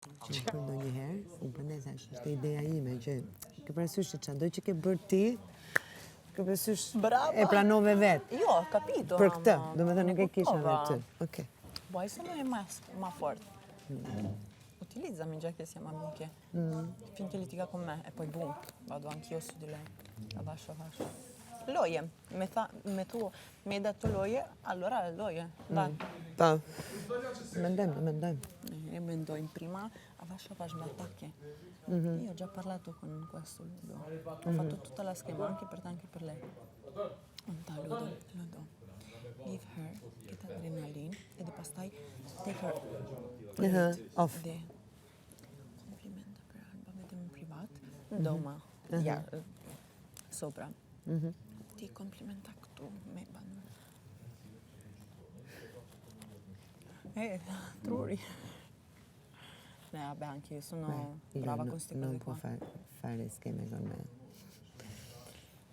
Që për ndonjëherë, unë prandaj thash, është ideja ime që ke parasysh që çfarëdo që ke bërë ti, ke parasysh Brava. e pranove vetë. Jo, capito. Për këtë, ama do me thënë nuk e kisha me kuptova. ty. Okej. Vuoi se è ma, ma forte. Utilizzami già che siamo amiche. Finché litiga con me e poi boom, vado anch'io su di lei. Avascio, avascio. Loje, me, tha, me tu mi hai detto loje, allora loje. Dai. Po. Mendojmë, mendojmë. E mendoj prima, avascio, avascio, mi attacchi. Io ho già parlato con questo Ludo. Ho fatto tutta la schema anche per te, anche per lei. Unë ta Ludo, Ludo. Give her këtë adrenalin edhe pastaj take her Aha, off. Dhe komplimenta për Alba vetëm në privat, doma, ja, sopra. Ti komplimenta këtu me banur. E, truri. Ne, vabbè, anche io sono Io brava no- con queste non cose può qua. fare, fare scheme con me.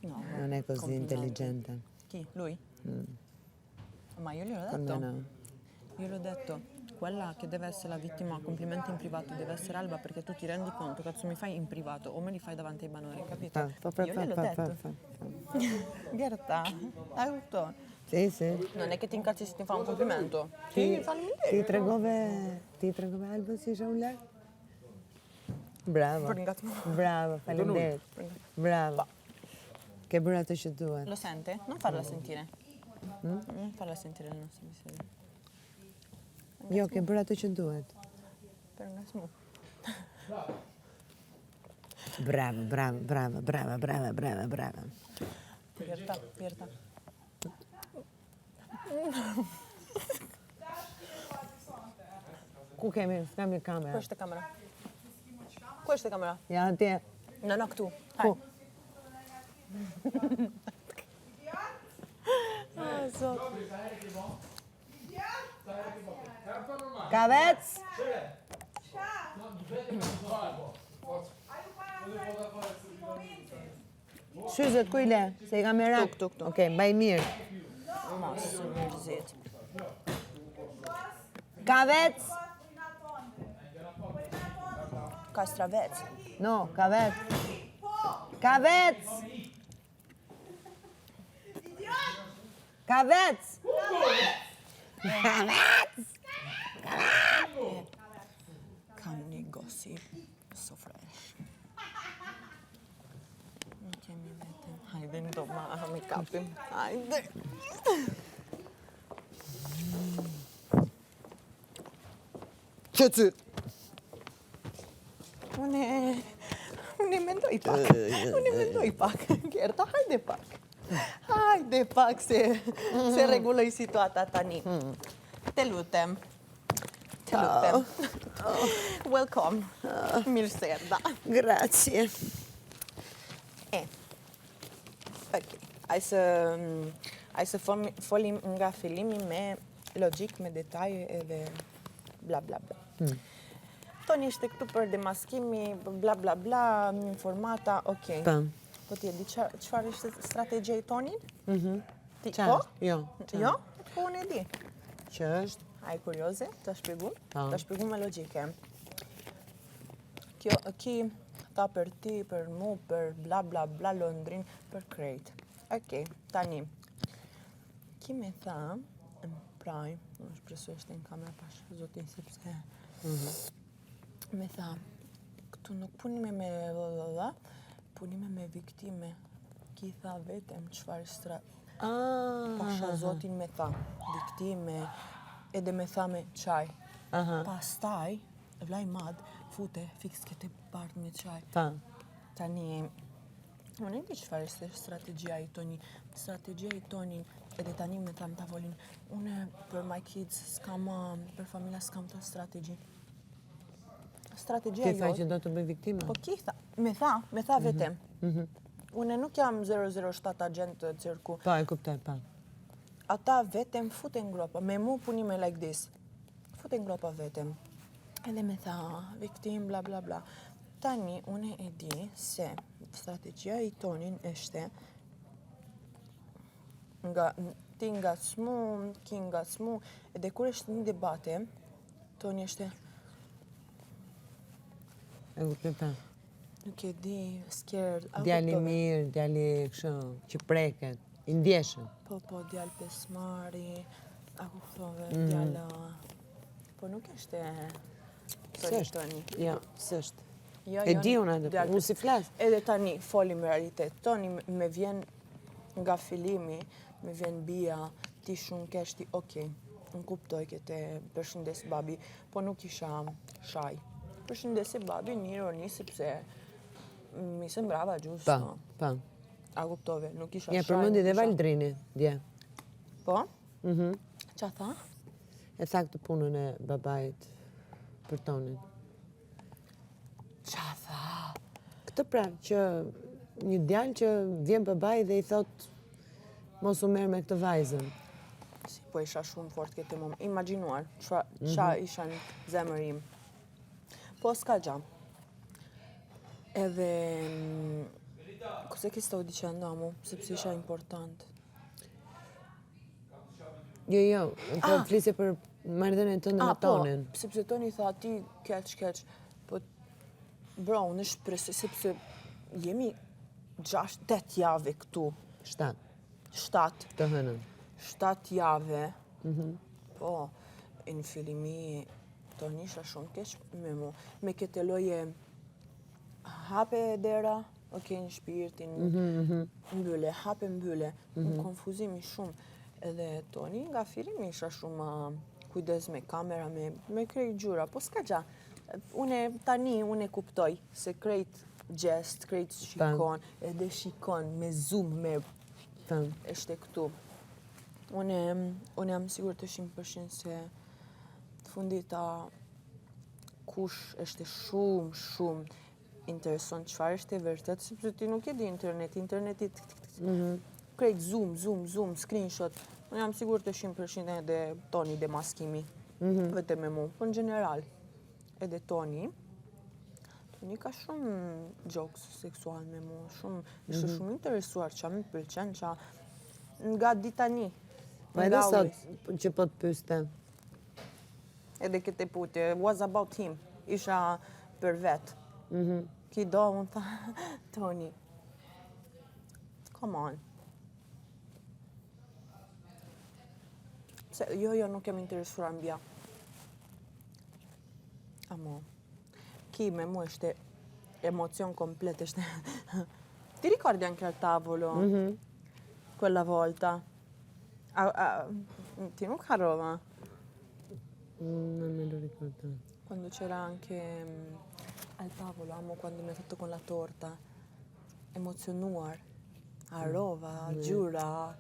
No, Non è così complimenti. intelligente. Chi? Lui? Ma io gliel'ho Con detto. me no. Io l'ho detto, quella che deve essere la vittima, complimenti in privato, deve essere Alba perché tu ti rendi conto, cazzo mi fai in privato o me li fai davanti ai banori, capito? Fa, fa, fa, Io fa, gliel'ho fa, detto. fa, fa, fa. Gerta, hai avuto. Sì, sì. Non è che ti incazzi se ti fa un complimento. Ti Ti, faleminderit. ti tregove, ti tregove Albës si isha unë lart? Bravo. Për ngacmu. Bravo, faleminderit. Bravo. Ke bërë atë që duhet. Lo sente? Non farla sentire. Non farla sentire le nostre miserie. Jo, ke bërë atë që duhet. Per ngacmu. Bravo, bravo, bravo, bravo, bravo, bravo, bravo. Gerta, Gerta. Ku kemi? S'kam një Ku kamera. është kamera? Ku është kamera? Ja, atje. No, no, këtu. Ku? Ah, zot. Ka vec? Syzet ku i le? Se i kam merak. Këtu, këtu, këtu. Okej, mbaj mirë. Mos u mërzit. Ka vec? Kastravec. No, ka vec. Ka vec! Ka vec! Ka vec! Kam një gossip so fresh. Nuk kemi vetëm. Hajde në doma, me kapim. Hajde. Qëcy! Unë unë mendoj pak. Unë mendoj pak. Gerta, hajde pak. Hajde pak se se rregulloj situata tani. Të lutem. Të lutem. Welcome. Mirë se erdha. Grazie. E. Okej. Ai së ai së fomi- folim nga fillimi me logjik, me detaje edhe bla bla bla. Toni ishte këtu për demaskimi, bla bla bla, informata, okej. Po. Po ti e di qa- çfarë ishte strategjia i Tonin? Mhm. Ti Qa po? është? Jo. qa Jo? Po unë e di. Që është? A e kurioze, ta shpjegu? Po. Ta shpjegu me logjike. Kjo, ki, tha për ti, për mu, për bla bla bla Londrin, për krejt. Okej, tani. Ki me tha, në praj, unë shpresoj është në kamera pash zotin sepse me tha, këtu nuk punime me la la la, punime me viktime. Ki tha vetëm çfarë stra... Ah, Pasha zotin me tha, viktime, edhe me tha me çaj. Aha. Pastaj, vllai madh, fute, fiks këtë bardh me çaj. Pa. Tani, unë e di çfarë është strategjia i Toni. Strategjia i Toni, edhe tani me tha në tavolin, unë për my kids s'kam, ah, për familja s'kam të strategji. Strategjia Ti tha jote- që do të bëj viktima? Po ki tha, me tha, me tha vetem. Unë nuk jam 007 agent të cirku. Po, e kuptoj, po. Ata vetem futen gropa, me mu punime like this. Futen gropa vetem. Edhe me tha, viktim, bla bla bla. Tani, unë e di se strategjia i Tonin është nga ti nga smu, ki nga smu, edhe kur është një debate, Toni është. E kuptoj pa. Nuk e di, scared. A Djali kuptove? mirë, djali kështu, që preket, i ndjeshëm. Po, po, djalë pesmari, a kuptove, Mm. djalë... Po nuk është e... S'është. Toni. Jo, s'është. Jo, E jo, di unë atë, djalë unë si flas. Edhe tani, folim realitet. Toni me vjen nga fillimi, me vjen bia, ti shumë kesh ti, okej, unë kuptoj këtë, përshëndes babi, po nuk isha shaj. Përshëndesi babi një ironi, sepse mi sembrava giusto. Pa, pa. A kuptove, nuk isha Ja shaj. përmendi nuk dhe isha- Valdrini, dje. Po? Mhm. Qa tha? E tha këtë punën e babait për Tonin. Qa tha? Këtë pra, që një djalë që vjen babai dhe i thot mos u merr me këtë vajzën. Si, po isha shumë fort këtë moment. Imagjinuar, qa, qa isha në zemërim. Po, s'ka gja. Edhe... mm, Cos'è che stavo dicendo, amo? Sepse isha important. Jo, jo, po flisje për marrëdhënien tënde me Ah, po, Tonin. sepse Toni tha ti keq, keq. Po, bro, unë shpresoj, sepse jemi 6, 8 jave këtu. 7, 7. të hënën. 7 jave. Po, në fillimi Toni isha shumë keq me mu. Me këtë loje hape dera, ok, në shpirtin, mbylle, hape mbylle. Në konfuzimi shumë. Edhe Toni nga fillimi isha shumë ah, kujdes me kamera, me, me krejt gjyra, po s'ka gja. Une tani, une kuptoj se krejt gest, krejt shikon, edhe shikon me zoom, me Pa. është këtu. Unë, unë jam sigurt të 100% se të fundit ta kush është shumë, shumë interesant çfarë është e vërtet, sepse ti nuk e di internet, interneti tik, tik, tik, krejt zoom, zoom, zoom, screenshot. Unë jam sigurt të 100% edhe Toni demaskimi, vetëm me mu, po në general, edhe Toni, Toni ka shumë jokes seksual me mu, shumë, ishte shumë interesuar, qa më pëlqen, qa nga dita një. Po edhe nga sot always. që po të pyeste. Edhe këtë putje, was about him, isha për vetë. Ki do, unë tha, Toni, come on. Pse, jo, jo, nuk jam interesuar në bja. Amo, ki me mu ishte emocion komplet, ishte... Ti ricordi anche al tavolo? Quella volta? A, a, ti nuk harrova? Non me lo ricordo. Quando c'era anche mm, al tavolo, amo quando mi ha fatto con la torta. Emozionuar. Harrova, gjura,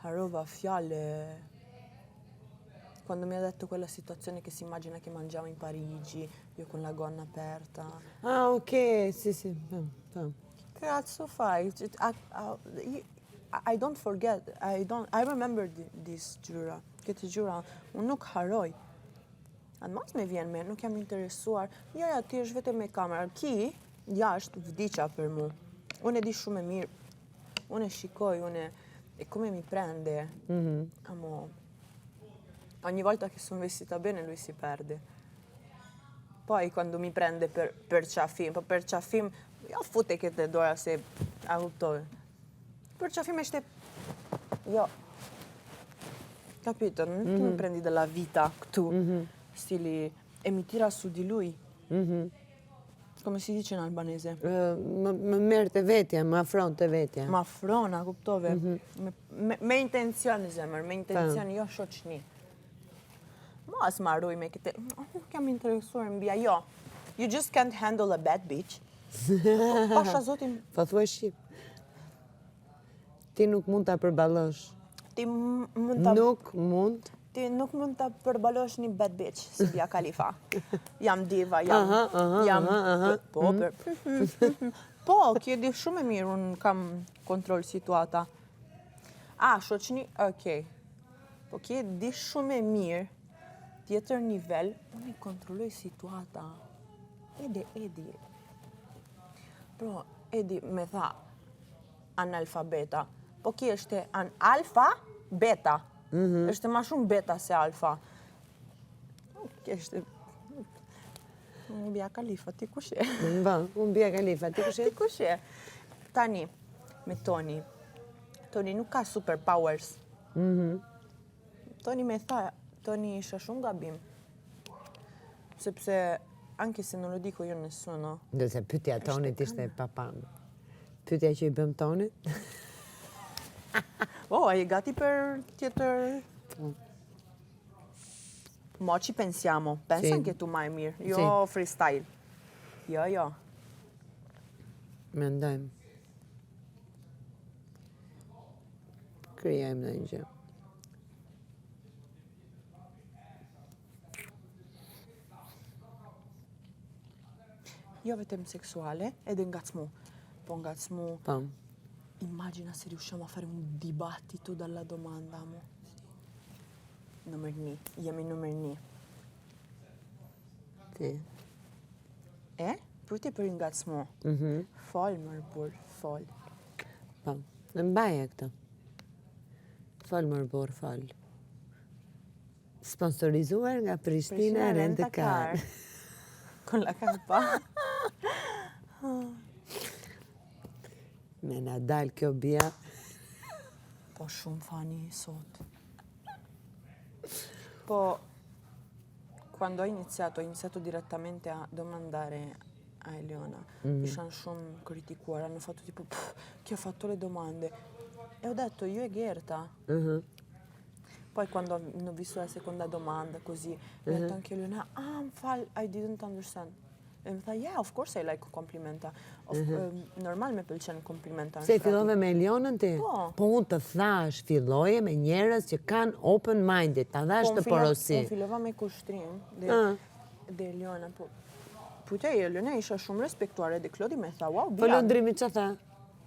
harrova fjale. Quando mi ha detto quella situazione che si immagina che mangiamo in Parigi, io con la gonna aperta. Ah, ok, sì, sì. Pa, pa. Che cazzo fai? Cioè, I, I, I don't forget, I don't, I remember thi- this gjyra. Këtë gjyra, unë nuk harroj. Atë mas me vjen me, nuk jam interesuar. Jo, ja, ti është vetëm me kamera. Ki, jashtë, vdiqa për mu. Unë e di shumë e mirë. Unë e shikoj, unë e, e come mi prende. Amo, ogni volta che sono vestita bene lui si perde. Poi quando mi prende per, per qafim, po për qafim, jo fute këtë dora se a kuptoj. Për qafim është jo. Capito? Non ti mi prendi dalla vita këtu. Stili e mi tira su di lui. Come si dice in albanese? Ë, Më, më merr te vetja, më afron te vetja. Ma afrona, kuptove? me, me, me intencione zemër, me intencione, jo shoqni. Mos ma ruj me këtë, nuk jam interesuar në bia, jo. You just can't handle a bad bitch. Pasha zotin, Po thuaj shqip. Ti nuk mund ta përballosh. ti m- mund ta Nuk mund. ti nuk mund ta përballosh një bad bitch si Bia Khalifa. Jam diva, jam Aha, aha, jam aha, aha. po për Po, kjo di shumë e mirë, unë kam kontrol situata. A, shoqni, okej. Po kjo di shumë e mirë, tjetër nivel, unë i kontrolloj situata. Edi, Edi. Bro, Edi me tha analfabeta. Po kjo është an alfa, beta. Është ma shumë beta se alfa. Kjo është... Unë Bia Khalifa, ti kush je? Ba, unë Bia Khalifa, ti kush je? Ti kush je? Tani, me Toni. Toni nuk ka superpowers. Mhm. Toni me tha, Toni isha shumë gabim. Sepse anche se non lo dico io nessuno. Ndërsa pyetja e Tonit ishte e paparë. Pyetja që i bëm Tonit. Oh, a je gati për tjetër? Po. Mo ci pensiamo. Pensa Sì. anche tu ma e mirë. Jo Sì. freestyle. Jo, jo. Mendojmë. Krijojmë ndonjë gjë. Jo vetëm seksuale, edhe ngacmu. Po ngacmu. Po. Immagina se riusciamo a fare un dibattito dalla domanda, amo. Numër një. Jemi numër një. Ti. E? Pyetje për ngacmu. Mhm. Fol, mër burr, fol. Po. Në mbaje këtë. Fol, mër burr, fol. Sponsorizuar nga Prishtina Rent a Car. Con la kapa. Me na dal kjo bia. Po shumë funny sot. Po, quando ho iniziato, ho iniziato direttamente a domandare a Eliona. Mm. Isha shumë kritikuar, hanno fatto tipo, "Pff, chi ha fatto le domande? E ho detto io e Gerta. Mhm. Poi quando ho visto la seconda domanda, così, ho detto anche Eliona, ah, më fal, I didn't understand. E më tha, yeah, of course I like komplimenta. Of, um, normal me pëlqen komplimenta. Se fillove me Elionën ti? Po. Po unë të thash, filloje me njerëz që kanë open minded, ta dhash Po, të porosi. Unë fillova me kushtrim dhe, Ah. dhe Eliona, po... Pyetja e Eliona isha shumë respektuare dhe Klodi me tha, wow, Po Bia, Londrimi ça tha?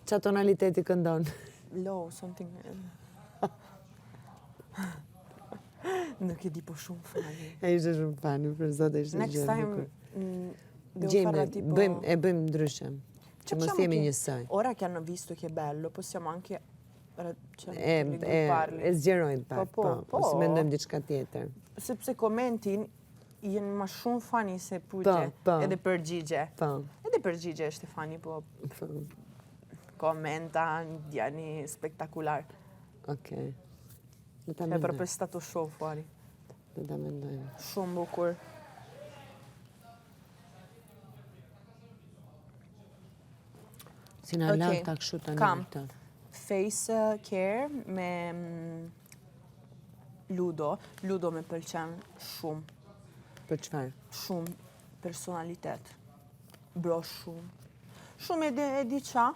Ça tonaliteti këndon? low, something... Nuk e di po shumë funny. E ishte shumë funny, për zotë ishte Next gjë e time, bukur. mm, devo Gjejmë, farla tipo... bëjmë, e bëjmë ndryshe. Që mos Facciamo jemi che njësoj. Ora che hanno visto che è bello, possiamo anche ra- cioè, E, e, riggrupparli. e zgjerojmë pak, Po, po, po, po. ose mendojmë diçka tjetër. Sepse komentin janë ma shumë funny se pyetje, Po, po. edhe përgjigje. Po, Edhe përgjigje është funny, po po, komenta janë spektakular. okej. Do ta È mendojmë, proprio stato show fuori. do ta mendojmë. Shumë bukur. Si na Okej, okay. ta kështu tani kam. këtë. Face uh, care me mm, Ludo. Ludo me pëlqen shumë. Për çfarë? Shumë personalitet. Bro, shumë. Shumë edhe e di qa.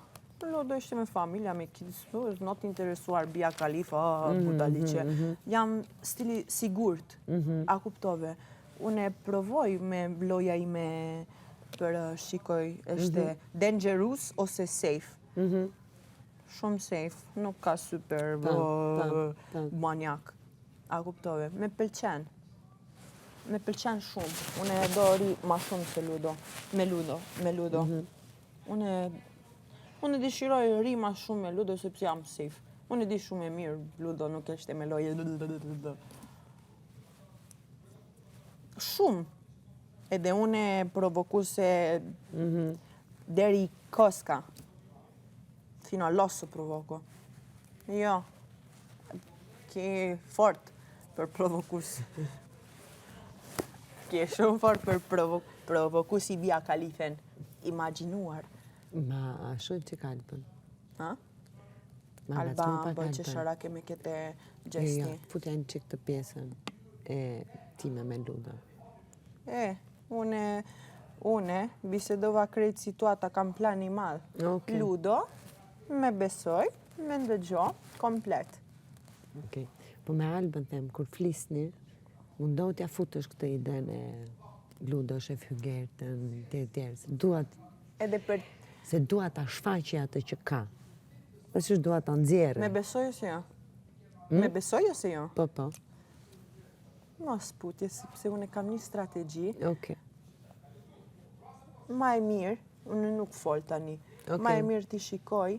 Ludo ishte me familja, me kids, është not interesuar Bia Khalifa, mm Mhm, budaliqe. Jam stili sigurt, a kuptove. Unë e provoj me loja ime për uh, shikoj, është Mhm. dangerous ose safe. Shumë safe, nuk ka super Pa, pa, uh, pa. maniak. A kuptove? Me pëlqen. Me pëlqen shumë. Unë e do ri ma shumë se Ludo. Me Ludo, me Ludo. Unë unë dëshiroj ri ma shumë me Ludo sepse jam safe. Unë e di shumë e mirë, Ludo nuk është e me loje. Shumë. Edhe unë e provokuse deri koska. Fino all'osso provoko. Jo. Ke fort për provokus. Ke shumë fort për provo provokus i Bia Khalifen. Imagjinuar. Ma, a shohim që kalpën. Ha? Ma Alba ngacmo pak bëj Albën. që sharake me këte Jo, gjesti. jo, futja një çik të pjesën e time me Ludo. E, une, une, bisedova krejt situata, kam plan i madh. Okej. Ludo, me besoj, me ndëgjo, komplet. Okej. Po me Albën them, kur flisni, mundohu t'ja futësh këtë idenë e Ludo shef Hygertën, të tjerë, se dua Edhe për se dua ta shfaqi atë që ka. Pasi dua ta nxjerrë. Me besoj ose jo? Me besoj ose jo? Po, po. Mos putje, sepse unë kam një strategji. Okej. Ma e mirë, unë nuk fol tani. Okej. Ma e mirë ti shikoj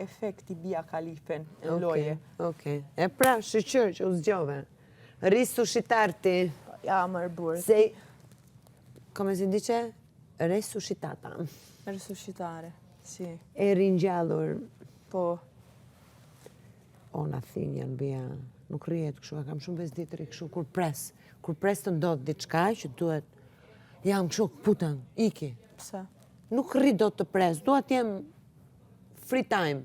efekti Bia Khalifen në Okej. loje. Okej. E pra, shyqyr që u zgjove. Rri sushitar ti, Ja, mërë burë. se... Come si dice? Resuscitata. Resuscitare, si. E ringjallur. Po. O, na thinjën, bia. Nuk rrihet kështu, e kam shumë bezdi të rri kështu, kur pres. Kur pres të ndodh diçka që duhet, jam kështu, putën, iki. Pse? Nuk rri dot të pres, dua të jem free time.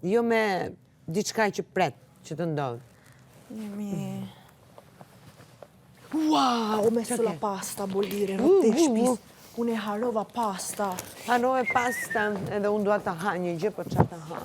Jo me diçka që pret, që të ndodh. Jemi. Wow, ho messo Qa la che? Pasta a bollire, rotte shtëpis. Unë e harrova pasta. Harrove pasta, edhe unë dua të ha një gjë, po qa të ha?